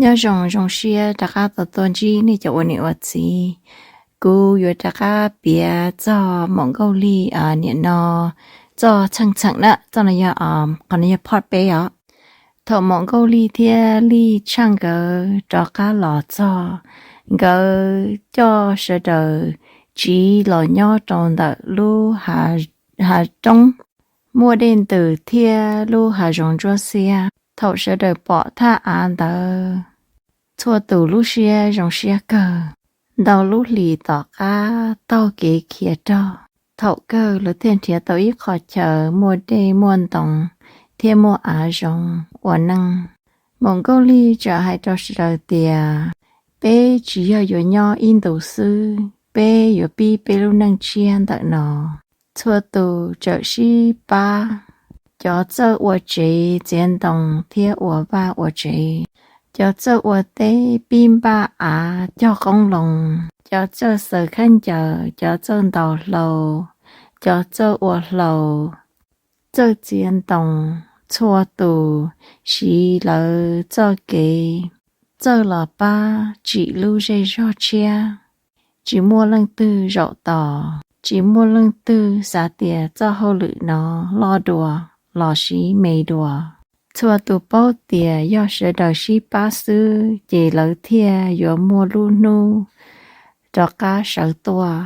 Nyob zoo, zoo siab rov qab tau tuaj ntsib nej cov ua niam ua txiv. Kuv yuav rov qab piav txog Maum Nkauj Lig nim no txoj txheej txheem na, txoj no yog, qhov no yog part peb os. Thaum Maum Nkauj Lig thiab Lij Tsheej nkawd rov qab los txog, nkawd coj sawv daws tsiv los nyob rau ntawm lub hav roob muaj dej ntws thiab lub hav zoov ntsuab xiab. Thaum sawv daws pom thaj av ntawd, txhua tus lub siab zoo siab kawg. Ntau lub hlis tom qab taug kev khiav rog, thaum kawg lawv thiaj nrhiav tau ib qho chaw muaj dej muaj ntoo thiab muaj av zoov ua neej. Maum Nkauj Lig txawm hais rau sawv daws tias, peb tsis yog yuav nyob ib ntus xwb, peb yuav pib peb lub neej tshiab ntawm no. Txhua tus txawm sib pab, cov txawj ua tsev txiav ntoo thiab ua vaj ua tsev, cov txawj ua teb pib npaj av cog qoob loo, cov txawj xaws khaub ncaws, cov txawj ntaus hlau, cov txawj ua hlau, txawj txiav ntoo. Txhua tus siv lawv txoj kev txawj los pab tsim lub zej zog tshiab. Tsis muaj leej twg zaum tos, tsis muaj leej twg xav tias txoj hauj lwm no loj dua lossis me dua. Txhua tus paub tias yog sawv daws sib pab xwb ces lawv thiaj yuav muaj lub hnub rov qab sawv tuaj.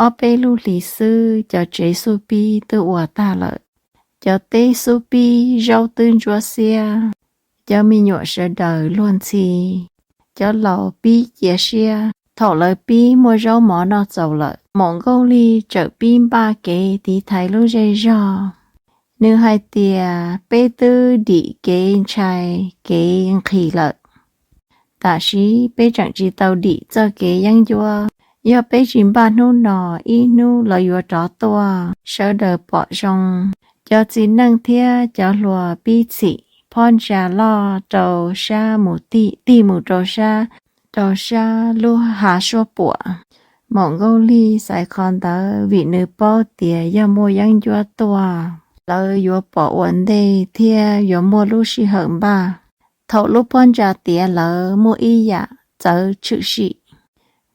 Ob peb lub hlis xwb cov tsev xuj pib twb ua tag lawm, cov teb xuj pib zaub twb ntsuab xiab, cov me nyuam sawv daws luag ntxhi, cov laus pib cia siab. Thaum lawv pib muaj zaub mov noj txaus lawm, Maum Nkauj Lig txawm pib npaj kev tiv thaiv lub zej zog. Nws hais tias, peb twb dim kev ntshai kev nqhis lawm, tam sim peb tseem tsis tau dim txoj kev yeeb ncuab. Yog peb tsis npaj hnub no, ib hnub lawv yuav rov tuaj. Sawv daws pom zoo, cov txiv neej thiab cov hluas pib txhim phab ntsa loj rau sab mus tig, tig mus rau sab, rau sab lub hav suab puam. Maum Nkauj Lig xaiv qhov ntawd vim nws paub tias yog muaj yeeb ncuab tuaj, lawv yuav pom ua ntej thiab yuav muaj lub sij hawm npaj. Thaum lub phab ntsa tiav lawm muaj ib yam txawv tshwm sim.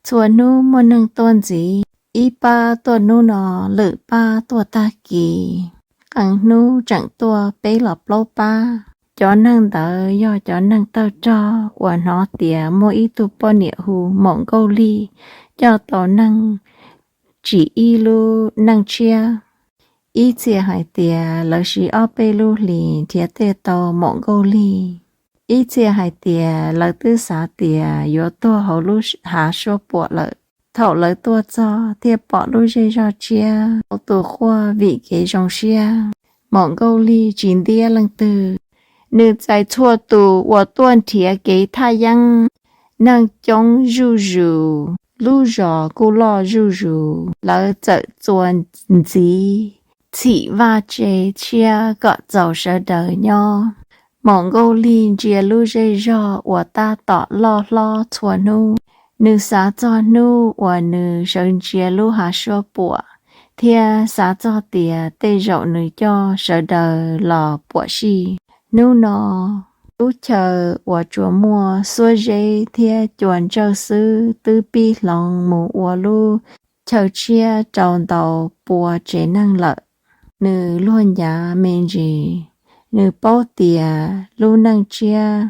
Txhua hnub muaj neeg tuaj ntxiv, ib pab tuaj hnub no, lwm pab tuaj tag kis, qee hnub tseem tuaj peb los plaub pab. Cov neeg ntawd yog cov neeg tawg rog uas hnov tias muaj ib tug poj niam hu Maum Nkauj Lig coj tau neeg tsim ib lub neej tshiab. Ib txhia hais tias lawv siv ob peb lub hlis nrhiav tej tau Maum Nkauj Lig. Ib txhia hais tias lawv twb xav tias yuav tuag hauv lub hav suab puam lawm. Thaum lawv tuaj txog thiaj pom lub zej zog tshiab, tau tu quaj vim kev zoo siab. Maum Nkauj Lig tsis ntiab leej twg, nws txais txhua tus uas tuaj nrhiav kev thaj yeeb. Neeg coob zuj zus, lub zos kuj loj zuj zus, lawv txawm txuas ntxiv txhim vaj tse tshiab kom txaus sawv daws nyob. Maum Nkauj Lig ntsia lub zej zog uas tab tom loj hlob txhua hnub, nws xav txog hnub uas nws sawv ntsia lub hav suab puam, thiab xav txog tias tej zaum nws coj sawv daws los puam sij. Hnub no, lub chaw uas tsuas muaj xuab zeb thiab cua ntsawj xwb twb pib hloov mus ua lub chaw tshiab rau ntau pua tsev neeg lawm. Nws luag nyav me ntsis, nws paub tias lub neej tshiab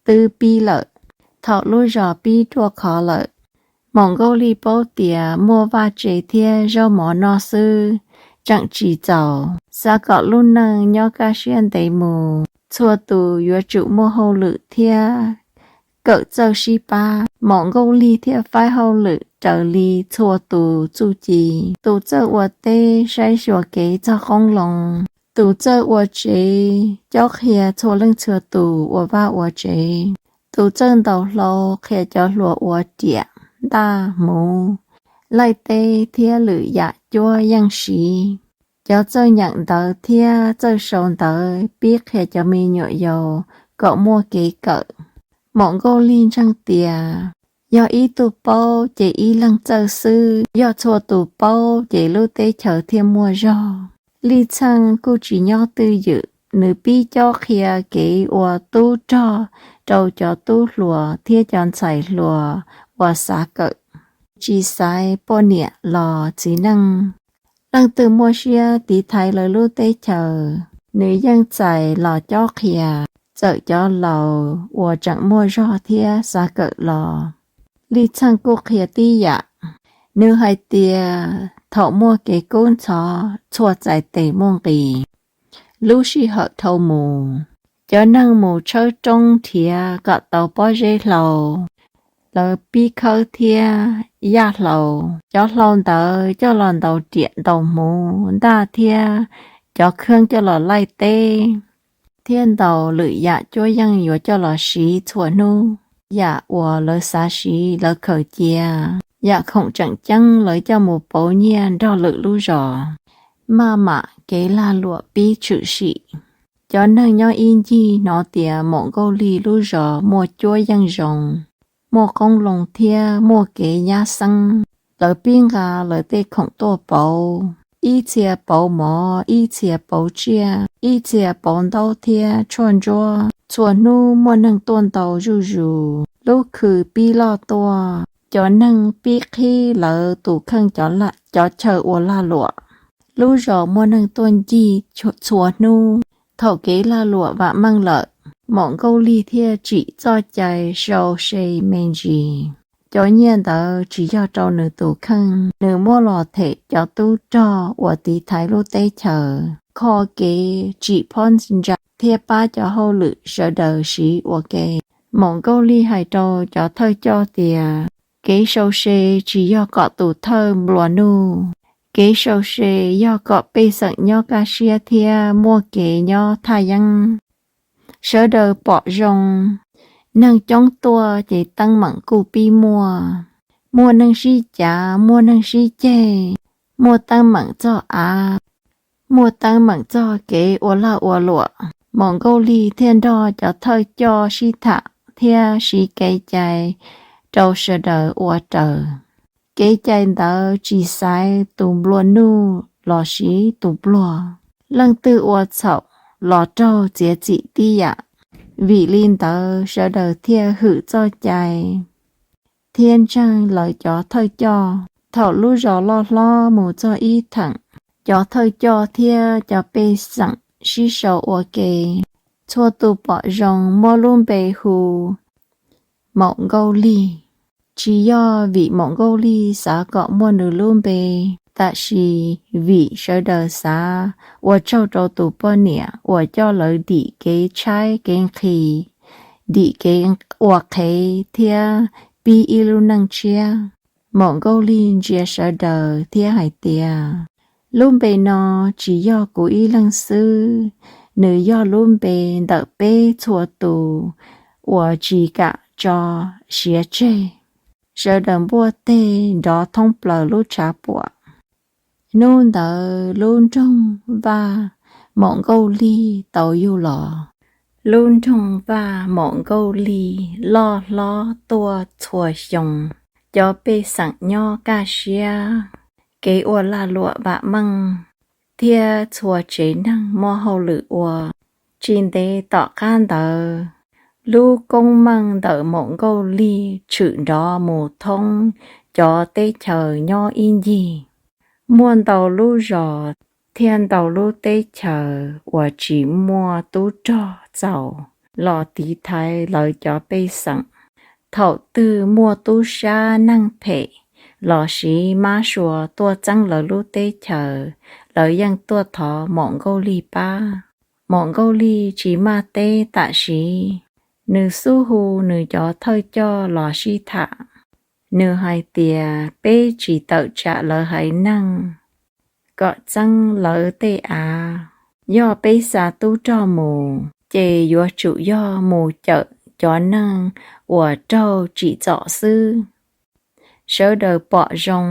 twb pib lawm. Thaum lub zos pib ruaj khov lawm, Maum Nkauj Lig paub tias muaj vaj tse thiab zaub mov noj xwb tseem tsis txaus. Xav kom lub neej nyob kaj siab ntev mus, txhua tus yuav tsum muaj hauj lwm thiab kawm txawj sib pab. Maum Nkauj Lig thiaj faib hauj lwm raws li txhua tus txuj ci. Tus txawj ua teb saib xyuas kev txog qoob loo, tus txawj ua tsev cob qhia txhua leej txhua tus ua vaj ua tsev, tus txawj ntaus hlau qhia cov hluas ua riam, ntaj, hmuv, laij teb thiab lwm yam cuab yeej siv. Cov txawj nyeem ntawv thiab txawj sau ntawv pib qhia cov me nyuam yaus kom muaj kev kawm. Maum Nkauj Lig ntseeg tias yog ib tug paub ces ib leeg txawj xwb, yog txhua tus paub ces lub teb chaws thiaj muaj zog. Lij Txheej kuj tsis nyob twj ywm, nws pib cob qhia kev ua tub rog rau cov tub hluas thiab cov ntxhais hluas uas xav kawm, tsis xaiv poj niam los txiv neej. Leej twg muaj siab tiv thaiv lawv lub teb chaws, nws yeej txais los cob qhia, txawm cov laus uas tseem muaj zog thiab xav kawm los. Lij Txheej kuj qhia tib yam, nws hais tias thaum muaj kev kub ntxhov txhua txhais tes muaj nqis, lub sij hawm dhau mus, cov neeg mus tshawb roob nrhiav kom tau pob zeb hlau, lawv pib khawb thiab yaj hlau. Cov hlau ntawd coj los ntaus riam ntaus hmuv ntaj thiab cov kheeb coj los laij teb, thiab ntau lwm yam cuab yeej yuav coj los siv txhua hnub. Yam uas lawv xav siv lawv khaws cia, yam khoom tseem ceeb lawv coj mus pauv nyiaj nrog lwm lub zos. Maj mam kev lag luam pib tshwm sim. Cov neeg nyob ib ncig hnov tias Maum Nkauj Lig lub zos muaj cuab yeej zoo, muaj qoob loo thiab muaj kev nyab xeeb. Lawv pib nqa lawv tej khoom tuaj pauv, ib txhia pauv mov, ib txhia pauv tsiaj, ib txhia pauv ntaub thiab tshuaj ntsuab. Txhua hnub muaj neeg tuaj ntau zuj zus, lub khw pib loj tuaj. Cov neeg pib qhib lawv tus kheej cov chaw ua lag luam. Lub zos muaj neeg tuaj ncig txhua hnub. Thaum kev lag luam vam meej lawm, Maum Nkauj Lig thiaj tsim txoj cai sau se me ntsis. Cov nyiaj ntawd tsis yog rau nws tus kheej, nws muab los them cov tub rog uas tiv thaiv lub teb chaws, kho kev tsim phob ntsa thiab pab cov hauj lwm sawv daws siv ua ke. Maum Nkauj Lig hais rau cov thawj coj tias, kev sau se tsis yog kom tus thawj nplua nuj. Kev sau se yog kom pej xeem nyob kaj siab thiab muaj kev nyob thaj yeeb. Sawv daws pom zoo, neeg coob tuaj ces teeb meem kuj pib muaj. Muaj neeg sib cav, muaj neeg sib ceg, muaj teeb meem txog av, muaj teeb meem txog kev ua lag ua luam. Maum Nkauj Lig thiaj nrog cov thawj coj sib tham thiab siv kev cai rau sawv daws ua raws. Kev cai ntawd tsis xaiv tus nplua nuj los sis tus pluag, leej twg ua txhaum los raug txiav txim tib yam. Vim li ntawd sawv daws thiaj hwm txoj cai thiab ntseeg lawv cov thawj coj. Thaum lub zos loj hlob mus txog ib theem, cov thawj coj thiab cov pej xeem sib sau ua ke. Txhua tus pom zoo muab lub npe hu Maum Nkauj Lig. Tsis yog vim Maum Nkauj Lig xav kom muaj nws lub npe, tab sis vim sawv daws xav ua tsaug rau tus poj niam uas coj lawv dim kev tshaib kev nqhis, dim kev ua qhev thiab pib ib lub neej tshiab. Maum Nkauj Lig ntsia sawv daws thiab hais tias, lub npe no tsis yog kuv ib leeg xwb, nws yog lub npe ntawm peb txhua tus uas tsis kam tso siav tseg. Sawv daws npuaj teg nrov thoob plaws lub tshav puam. Hnub ntawd lub nroog Vaj Maum Nkauj Lig tau yug los. Lub nroog Vaj Maum Nkauj Lig loj hlob tuaj txhua xyoo, cov pej xeem nyob kaj siab, kev ua lag luam vam meej, thiab txhua tsev neeg muaj hauj lwm ua. Tsis ntev tom qab ntawd, lub koob meej ntawm Maum Nkauj Lig tshwm nrov mus thoob cov teb chaws nyob ib ncig. Muaj ntau lub zos thiab ntau lub teb chaws uas tsis muaj tub rog txaus los tiv thaiv lawv cov pej xeem. Thaum twg muaj tub sab neeg phem los sis mab sua tuaj txeeb lawv lub teb chaws, lawv yeej tuaj thov Maum Nkauj Lig pab. Maum Nkauj Lig tsis maj teb tam sim, nws xub hu nws cov thawj coj los sib tham. Nws hais tias, peb tsis tawm tsam lawv haiv neeg kom txeeb lawv tej av. Yog peb xa tub rog mus, ces yuav tsum yog mus cawm cov neeg uas raug tsim txom xwb. Sawv daws pom zoo.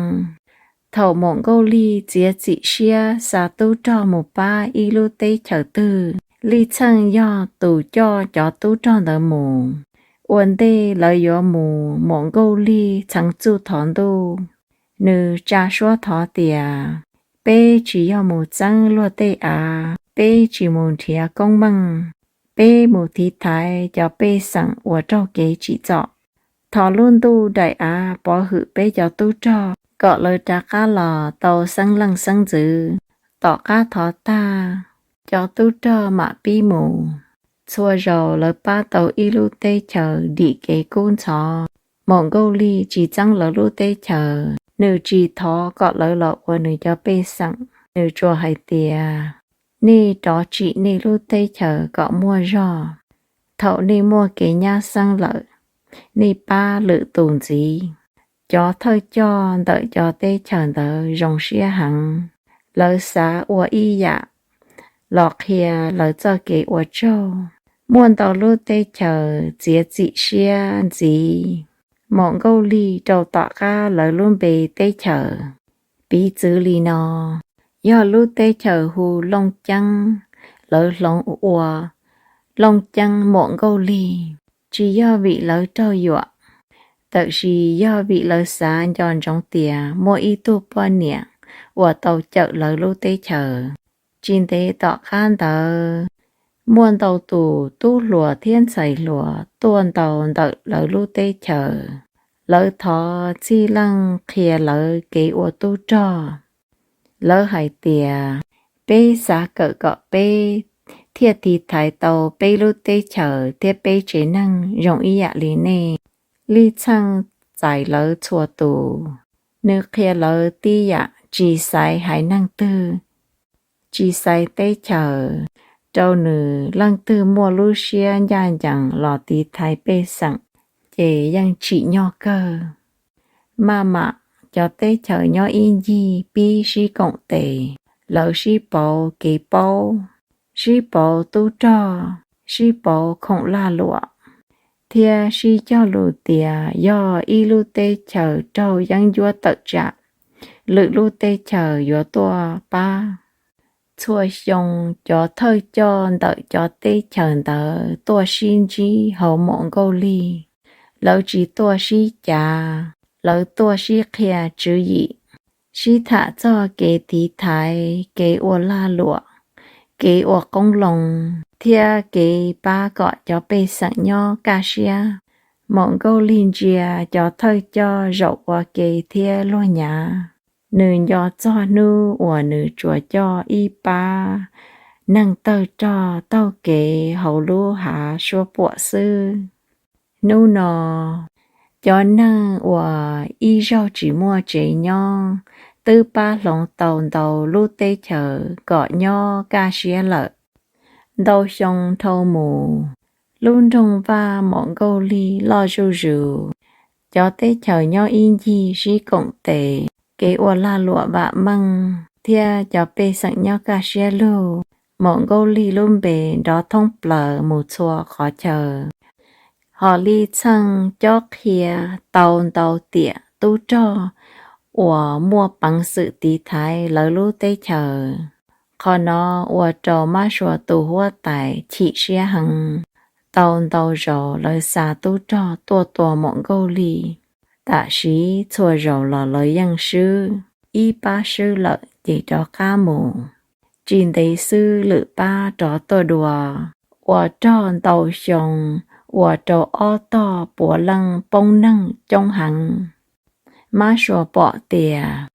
Thaum Maum Nkauj Lig txiav txim siab xa tub rog mus pab ib lub teb chaws twg, Lij Txheej yog tus coj cov tub rog ntawd mus. Ua ntej lawv yuav mus, Maum Nkauj Lig txheev txuj thov ntuj. Nws tsa suab thov tias, peb tsis yog mus txeeb luag tej av, peb tsis mus nrhiav koob meej, peb mus tiv thaiv cov pej xeem uas raug kev tsim txom. Thov lub ntuj daim av pov hwm peb cov tub rog kom lawv rov qab los tau xeeb leej xeeb ntxwv. Tom qab thov tag, cov tub rog mam pib mus. Txhua zaus lawv pab tau ib lub teb chaws dim kev kub ntxhov. Maum Nkauj Lig tsis txeeb lawv lub teb chaws, nws tsis thov kom lawv los ua nws cov pej xeem. Nws tsuas hais tias, nej rov tsim nej lub teb chaws kom muaj zog. Thaum nej muaj kev nyab xeeb lawm, nej pab lwm tus ntxiv. Cov thawj coj ntawm cov teb chaws ntawd zoo siab heev, lawv xav ua ib yam los qhia lawv txoj kev ua tsaug. Muaj ntau lub teb chaws txiav txim siab ntxiv. Maum Nkauj Lig rau tom qab lawv lub npe teb chaws. Piv txwv li no, yog lub teb chaws hu Looj Ceeb, lawv hloov ua Looj Ceeb Maum Nkauj Lig. Tsis yog vim lawv raug yuam, tab sis yog vim lawv xav nco ntsoov tias muaj ib tug poj niam uas tau cawm lawv lub teb chaws. Tsis ntev tom qab ntawd, muaj ntau tus tub hluas thiab ntxhais hluas tuaj ntau ntawm lawv lub teb chaws. Lawv thov txhij leej qhia lawv kev ua tub rog. Lawv hais tias, peb xav kawm kom peb thiaj tiv thaiv tau peb lub teb chaws thiab peb tsev neeg zoo ib yam li nej. Lij Txheej txais lawv txhua tus, nws qhia lawv tib yam, tsis xaiv haiv neeg twg, tsis xaiv teb chaws, rau nws leej twg muaj lub siab ncaj ncees los tiv thaiv pej xeem, ces yeej tsim nyog kawg. Maj mam, cov teb chaws nyob ib ncig pib sib koom tes, lawv sib pauv kev paub, sib pauv tub rog, sib pauv khoom lag luam, thiab sib cog lus tias yog ib lub teb chaws raug yeeb ncuab tawm tsam, lwm lub teb chaws yuav tuaj pab. Txhua xyoo, cov thawj coj ntawm cov teb chaws ntawd tuaj sib ntsib hauv Maum Nkauj Lig. Lawv tsis tuaj sib cav, lawv tuaj sib qhia tswv yim, sib tham txog kev tiv thaiv, kev ua lag luam, kev ua qoob loo, thiab kev pab kom cov pej xeem nyob kaj siab. Maum Nkauj Lig ntsia cov thawj coj zaum ua ke thiab luag nyav. Nws nco txog hnub uas nws tsuas coj ib pab neeg tawg rog taug kev hauv lub hav suab puam xwb. Hnub no, cov neeg uas ib zaug tsis muaj tsev nyob twb pab hloov tau ntau lub teb chaws kom nyob kaj siab lawm. Ntau xyoo dhau mus, lub nroog Vaj Maum Nkauj Lig loj zuj zus, cov teb chaws nyob ib ncig sib koom tes, kev ua lag luam vam meej thiab cov pej xeem nyob kaj siab lug. Maum Nkauj Lig lub npe nrov thoob plaws mus txhua qhov chaw. Hos Lij Txheej cob qhia tau ntau tiam tub rog uas muaj peev xwm tiv thaiv lawv lub teb chaws. Qhov no ua rau Mab Suav tus huab tais chim siab heev. Tau ntau zaus lawv xa tub rog tuaj tua Maum Nkauj Lig, tab sis txhua zaus los lawv yeej swb, ib pab swb lawm ces rov qab mus. Tsis ntev xwb lwm pab rov tuaj dua, ua rog ntau xyoo, ua rau ob tog puav leej poob neeg coob heev. Mab Suav pom tias,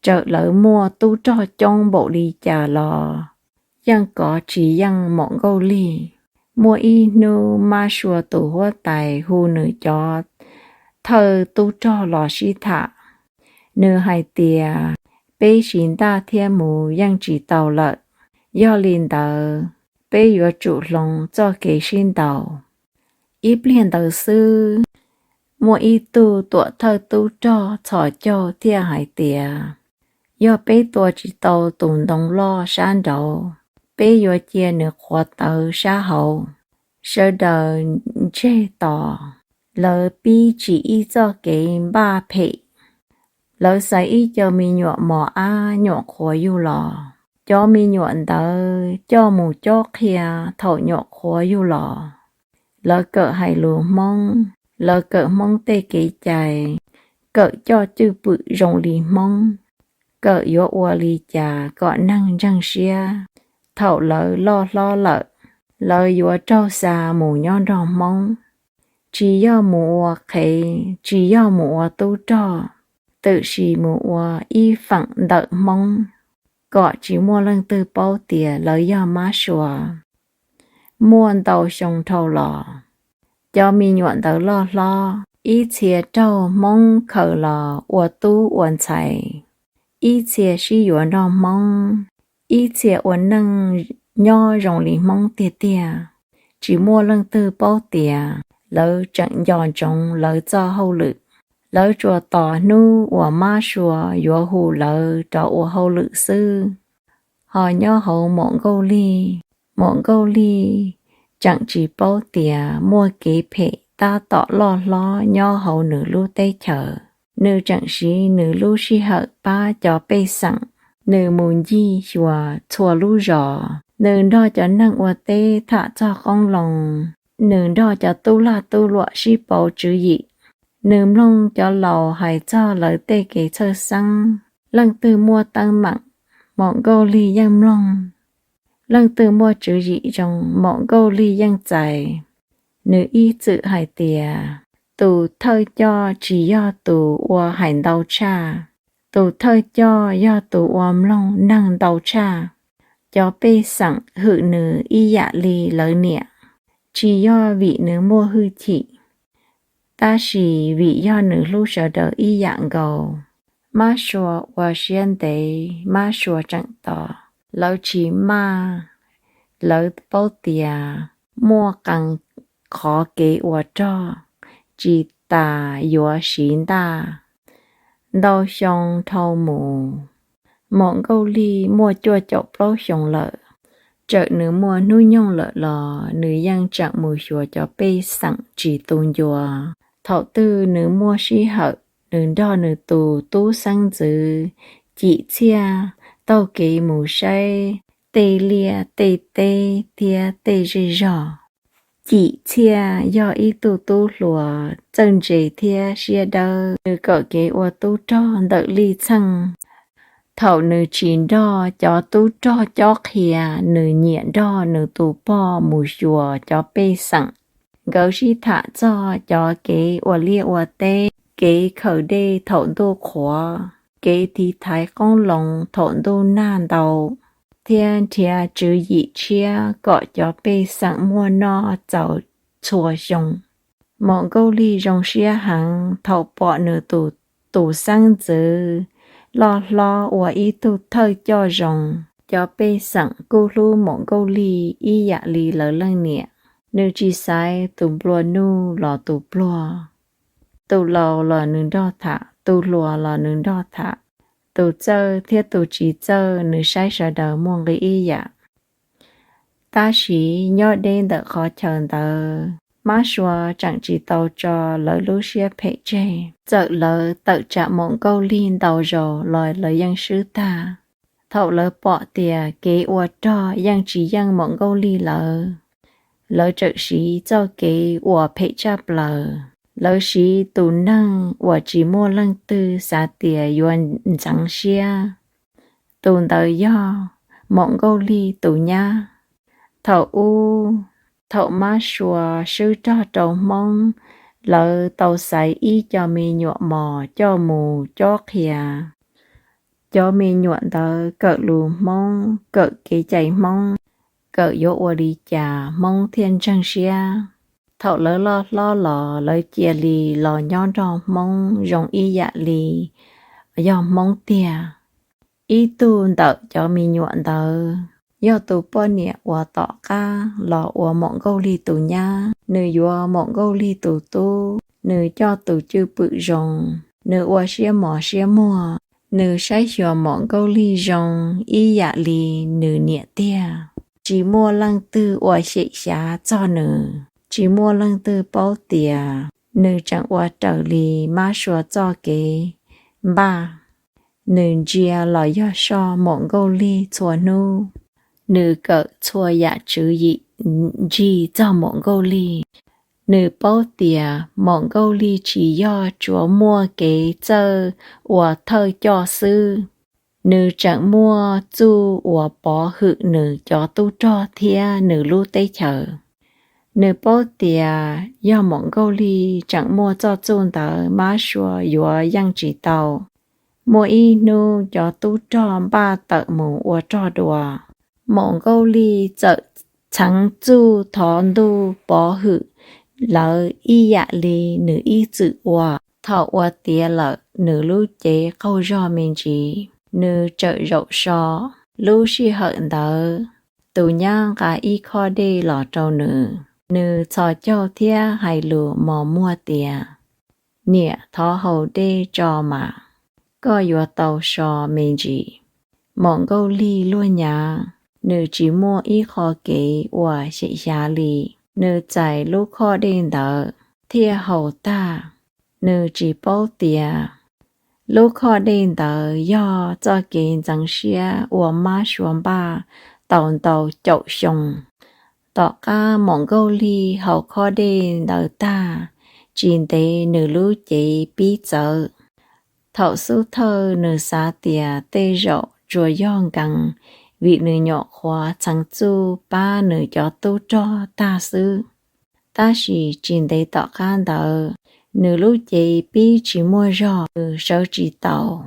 txawm lawv muaj tub rog coob npaum li cas los yeej kov tsis yeej Maum Nkauj Lig. Muaj ib hnub Mab Suav tus huab tais hu nws cov thawj tub rog los sib tham. Nws hais tias, peb siv ntaj thiab mus yeej tsis tau lawm. Yog li ntawd, peb yuav tsum hloov txoj kev sib ntaus. Ib pliag ntawd xwb, muaj ib tug tuam thawj tub rog txhos caug thiaj hais tias, yog peb tua tsis tau tus ntoo loj sab nraud, peb yuav cia nws qhuav tawv sab hauv. Sawv daws ntseg tos, lawv pib tsim ib txoj kev npaj phem. Lawv xaiv ib co me nyuam mos ab nyuam qhuav yug los. Cov me nyuam ntawd coj mus cob qhia thaum nyuam qhuav yug los. Lawv kawm hais lus Hmoob, lawv kawm Hmoob tej kev cai, kawm coj cwj pwm zoo li Hmoob, kawm yuav ua li cas kom neeg ntseeg siab thaum lawv loj hlob lawm. lawv yuav raug xa mus nyob nrog Hmoob. Tsis yog mus ua qhev, tsis yog mus ua tub rog, twb sis mus ua ib feem ntawm Hmoob, kom tsis muaj leej twg paub tias lawv yog Mab Sua. Muaj ntau xyoo dhau los, cov me nyuam ntawd loj hlob, ib txhia raug Hmoob khaws los ua tub ua ntxhais, ib txhia sib yuav nrog Hmoob, ib txhia ua neej nyob zoo li Hmoob tiag tiag. Tsis muaj leej twg paub tias lawv tseem nco ntsoov lawv txoj hauj lwm. Lawv tsuas tos hnub uas Mab Sua yuav hu lawv rov ua hauj lwm xwb. Ho nyob hauv Maum Nkauj Lig, Maum Nkauj Lig tseem tsis paub tias muaj kev phem tab tom loj hlob nyob hauv nws lub teb chaws. Nws tseem siv nws lub sij hawm pab cov pej xeem. Nws mus ncig xyuas txhua lub zos, nws nrog cov neeg ua teb tham txog qoob loo, nws nrog cov tub lag tub luam sib pauv tswv yim, nws mloog cov laus hais txog lawv tej kev txhawj xeeb. Leej twg muaj teeb meem, Maum Nkauj Lig yeej mloog. Leej twg muaj tswv yim zoo, Maum Nkauj Lig yeej txais. Nws ib txwm hais tias, tus thawj coj tsis yog tus ua hais ntau tshaj, tus thawj coj yog tus ua mloog neeg ntau tshaj. Cov pej xeem hwm nws ib yam li lawv niam, tsis yog vim nws muaj hwj chim, tab sis vim yog nws hlub sawv daws ib yam nkaus. Mab Sua ua siab ntev, Mab Sua tseem tos. Lawv tsis maj, lawv paub tias muaj qee qhov kev ua rog tsis tas yuav siv ntaj. Ntau xyoo dhau mus, Maum Nkauj Lig muaj cuaj caum plaub xyoo lawm. Txawm nws muaj hnub nyoog lawm los nws yeej tseem mus xyuas cov pej xeem tsis tu ncua. Thaum twg nws muaj sij hawm, nws nrog nws tus tub xeeb ntxwv Cim Txhiaj taug kev mus saib tej liaj tej teb thiab tej zej zog. Cim Txhiaj yog ib tug tub hluas txawj ntse thiab siab dawb. Nws kawm kev ua tub rog ntawm Lij Txheej. Thaum nws tsis nrog cov tub rog cob qhia, nws nyiam nrog nws tus pog mus xyuas cov pej xeem. Nkawd sib tham txog cov kev ua liaj ua teb, kev khaws dej thaum ntuj qhuav, kev tiv thaiv qoob loo thaum ntuj nag ntau, thiab nrhiav tswv yim tshiab kom cov pej xeem muaj noj txaus txhua xyoo. Maum Nkauj Lig zoo siab heev thaum pom nws tus, tus xeeb ntxwv loj hlob ua ib tug thawj coj zoo. Cov pej xeem kuj hlub Maum Nkauj Lig ib yam li lawv leej niam. Nws tsis xaiv tus nplua nuj los tus pluag, tus laus los nws nrog tham, tus hluas los nws nrog tham, tus txawj thiab tus tsis txawj nws saib sawv daws muaj nqi ib yam. Tab sis nyob deb ntawm qhov chaw ntawd, Mab Sua tseem tsis tau tso lawv lub siab phem tseg. Txawm lawv tawm tsam Maum Nkauj Lig ntau zaus los lawv yeej swb tag. Thaum lawv pom tias kev ua rog yeej tsis yeej Maum Nkauj Lig lawv, lawv txawm siv txoj kev uas phem tshaj plaws. Lawv siv tus neeg uas tsis muaj leej twg xav tias yuav ntxeev siab. Tus ntawd yog Maum Nkauj Lig tus nyab. Thaum ub, thaum Mab Sua swb rog rau Hmoob, lawv tau xaiv ib co me nyuam mos coj mus cob qhia. Cov me nyuam ntawd kawm lus Hmoob, kawm kev cai Hmoob, kawm yuav ua li cas Hmoob thiaj ntseeg siab. Thaum lawv loj hlob los lawv cia li los nyob nrog Hmoob zoo ib yam li yog Hmoob tiag. Ib tug ntawm cov me nyuam ntawd yog tus poj niam uas tom qab los ua Maum Nkauj Lig tus nyab. Nws yuav Maum Nkauj Lig tus tub, nws coj tus cwj pwm zoo, nws ua siab mos siab muag, nws saib xyuas Maum Nkauj Lig zoo ib yam li nws niam tiag. Tsis muaj leej twg ua xyem xyav txog nws, tsis muaj leej twg paub tias nws tseem ua raws li Mab Sua txoj kev npaj. Nws ntsia los yog soj Maum Nkauj Lig txhua hnub. Nws kawm txhua yam tswv yim ntsig txog Maum Nkauj Lig. Nws paub tias Maum Nkauj Lig tsis yog tsuas muaj kev txawj ua thawj coj xwb. nws tseem muaj txuj uas pov hwm nws cov tub rog thiab nws lub teb chaws. Nws paub tias yog Maum Nkauj Lig tseem muaj txoj txuj ntawd, Mab Sua yuav yeej tsis tau. Muaj ib hnub cov tub rog npaj tawm mus ua rog dua, Maum Nkauj Lig txawm txheev txuj thov ntuj pov hwm lawv ib yam li nws ib txwm ua. Thaum ua tiav lawm, nws lub cev qaug zog me ntsis, nws txawm zaum so. Lub sij hawm ntawd, tus nyab nqa ib khob dej los rau nws. Nws txhos caug thiab hais lus mos muag tias, Niam, thov haus dej tso mas, koj yuav tau so me ntsis. Maum Nkauj Lig luag nyav, nws tsis muaj ib qho kev uas xyem xyav li. Nws txais lub khob dej ntawd thiaj haus tag. Nws tsis paub tias lub khob dej ntawd yog txoj kev ntxeev siab uas Mab Sua npaj tau ntau caum xyoo. Tom qab Maum Nkauj Lig haus khob dej ntawd tag, tsis ntev nws lub cev pib txawv. Thaum xub thawj nws xav tias tej zaum tsuas yog nkees vim nws nyuam qhuav txheev txuj pab nws cov tub rog tag xwb. Tab sis tsis ntev tom qab ntawd, nws lub cev pib tsis muaj zog, nws sawv tsis taus.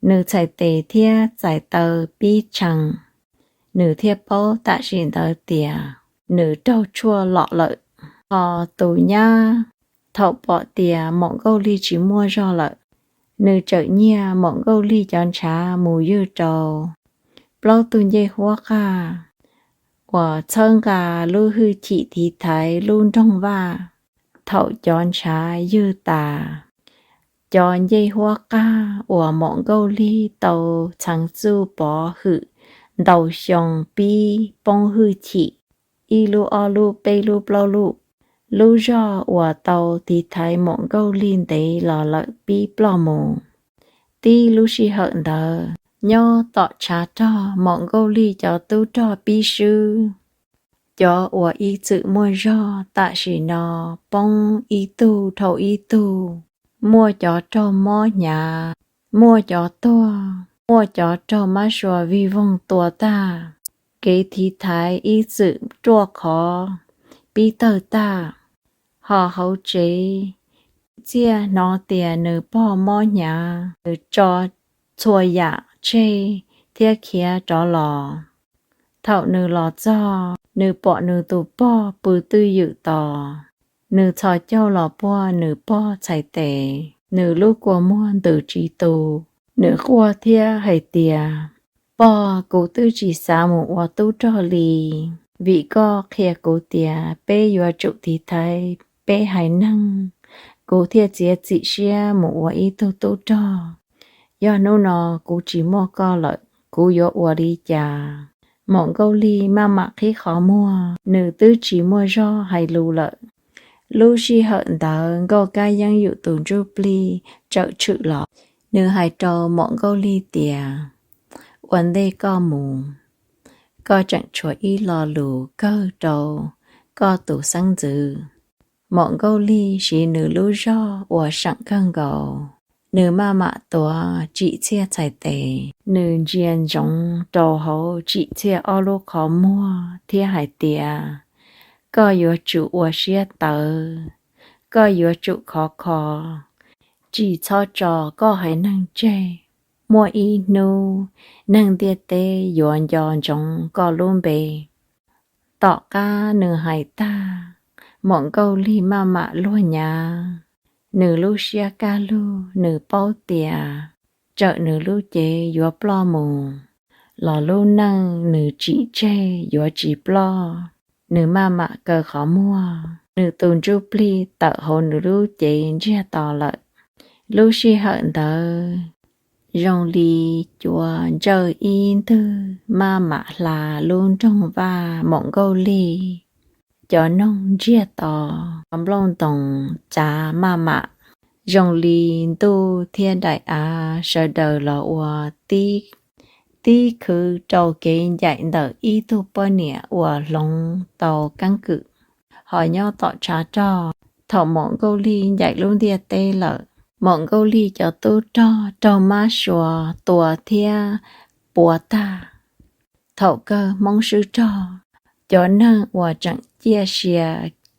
Nws txhais tes thiab txais taw pib tshee. Nws thiaj paub tam sim ntawd tias nws raug tshuaj lom lawm. Ho tus nyab, thaum pom tias Maum Nkauj Lig tsis muaj zog lawm, nws txawm nyiag Maum Nkauj Lig cov ntshav mus ywg rau plaub tug ncej huab qaj uas txhawb nqa lub hwj chim tiv thaiv lub nroog vaj. Thaum cov ntshav ywg tas, cov ncej huab qaj uas Maum Nkauj Lig tau txheev txuj pov hwm ntau xyoo pib poob hwj chim, ib lub ob lub peb lub plaub lub. Lub zog uas tau tiv thaiv Maum Nkauj Lig ntev los lawm pib ploj mus. Tib lub sij hawm ntawd, nyob tom tshav rog, Maum Nkauj Lig cov tub rog pib swb. Cov uas ib txwm muaj zog tam sim no poob ib tug dhau ib tug, muaj cov raug mob hnyav, muaj cov tuag, muaj cov raug Mab Sua vij voog tua tag. Kev tiv thaiv ib txwm ruaj khov pib tawg tag. Ho hauv tsev, Txiaj hnov tias nws pog mob hnyav, nws tso txhua yam tseg thiab khiav rov los. Thaum nws los txog, nws pom nws tus pog pw twj ywm tos. Nws txhos caug los puag nws pog txhais tes, nws lub kua muag ntws tsis tu. Nws quaj thiab hais tias, Pog, kuv twb tsis xav mus ua tub rog li, vim koj qhia kuv tias peb yuav tsum tiv thaiv peb haiv neeg, kuv thiaj txiav txim siab mus ua ib tug tub rog. Yog hnub no kuv tsis muaj koj lawm, kuv yuav ua li cas? Maum Nkauj Lig maj mam qhib qhov muag, nws twb tsis muaj zog hais lus lawm. Lub sij hawm ntawd Nkauj Kab Yeeb Yum tus ntsuj plig txawm tshwm los. Nws hais rau Maum Nkauj Lig tias, Ua ntej koj mus, koj tseem tshuav ib lo lus kawg rau koj tus xeeb ntxwv. Maum Nkauj Lig siv nws lub zog uas seem kawg nkaus, nws maj mam tuav Tsim Txhiaj txhais tes. Nws ntsia ntsoov rau hauv Tsim Txhiaj ob lub qhov muag thiab hais tias, Koj yuav tsum ua siab tawv, koj yuav tsum khov kho, tsis txhob tso koj haiv neeg tseg. Muaj ib hnub neeg ntiaj teb yuav nco ntsoov koj lub npe. Tom qab nws hais tag, Maum Nkauj Lig maj mam luag nyav, nws lub siab kaj lug, nws paub tias txawm nws lub cev yuav ploj mus los lub neej nws tsim tseg yuav tsis ploj. Nws maj mam kaw qhov muag, nws tus ntsuj plig tawm hauv nws lub cev ntsiag to lawm. Lub sij hawm ntawd zoo li cua ntsawj ib ntwg maj mam hla lub nroog vaj Maum Nkauj Lig. Cov noog ntsiag to, cov nplooj ntoos cav maj mam, zoo li ntuj thiab daim av sawv daws los ua tib khwv rau kev ncaim ntawm ib tug poj niam uas hloov tau keeb kwm. Ho nyob tom tshav rog, thaum Maum Nkauj Lig ncaim lub ntiaj teb lawm, Maum Nkauj Lig cov tub rog raug mab sua tua thiab puas tag. Thaum kawg Hmoob swb rog, cov neeg uas tseem ciaj sia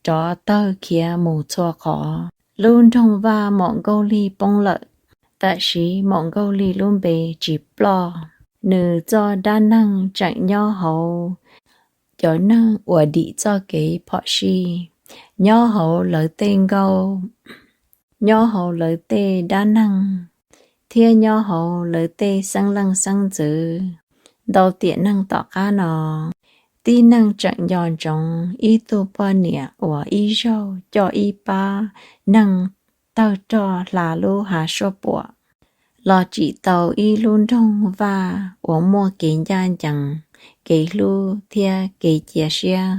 rov tawg khiav mus txhua qhov. Lub nroog Vaj Maum Nkauj Lig poob lawm. Tam sim Maum Nkauj Lig lub npe tsis ploj, nws txoj dab neeg tseem nyob hauv cov neeg uas dim txoj kev phom sij, nyob hauv lawv tej nkauj, nyob hauv lawv tej dab neeg, thiab nyob hauv lawv tej xeeb leej xeeb ntxwv. Ntau tiam neeg tom qab no, tib neeg tseem nco ntsoov ib tug poj niam uas ib zaug coj ib pab neeg tawg roj hla lub hav suab puam los tsim tau ib lub nroog Vaj uas muaj kev ncaj ncees, kev hlub thiab kev cia siab.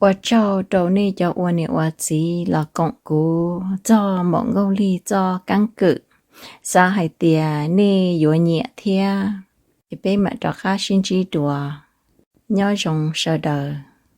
Ua tsaug rau nej cov ua niam ua txiv los koom kuv txog Maum Nkauj Lig txoj keeb kwm. Xav hais tias nej yuav nyiam thiab. Ces peb mam rov qab sib ntsib dua. Nyob zoo sawv daws.